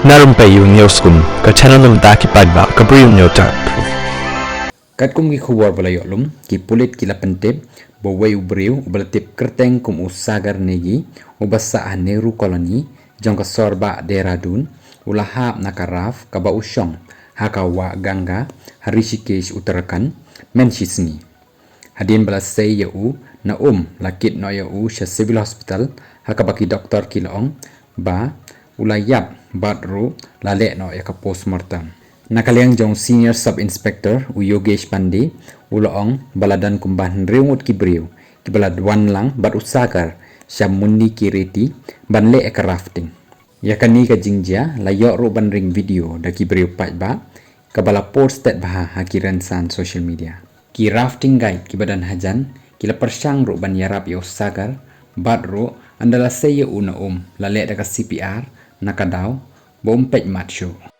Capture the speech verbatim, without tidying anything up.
Na rympei ïa u News Room, ka channel na bynta ki paidbah ka Bri u Hynñiewtrep. Katkum ki khubor ba la ïoh lum, ki pulit ki la pyntip ba uwei u briew uba la tip kyrteng kum u Sagar Negi, uba sah ha Nehru Colony jong ka Sorbagh, Dehradun, u la hap na ka raft kaba u shong ha ka wah Ganga ha Rishikesh, Uttarakhand, mynshisngi. Hadien ba la sei ïa u na um, la kit noh ïa u sha Civil Hospital, ha kaba ki doktor ki la ong ba u la ïap bad ruh la leh noh ïa ka postmortem. Na ka liang jong Senior Sub Inspector u Yogesh Pandey, u la ong ba la don kumba hynriew ngut ki briew kiba la wan lang bad u Sagar sha Mundicherry ban leh ïa ka rafting. Ïa kane ka jingjia la ïoh ruh ban ring video da ki briew paidbah, kaba la post stet bha ha ki rynsan social media. Ki rafting guide kiba don hajan ki la pyrshang ruh ban ïarap ïa u Sagar, bad ruh ynda la sei ïa u na um, la leh da ka C P R na ka daw ba um peit mat shuh.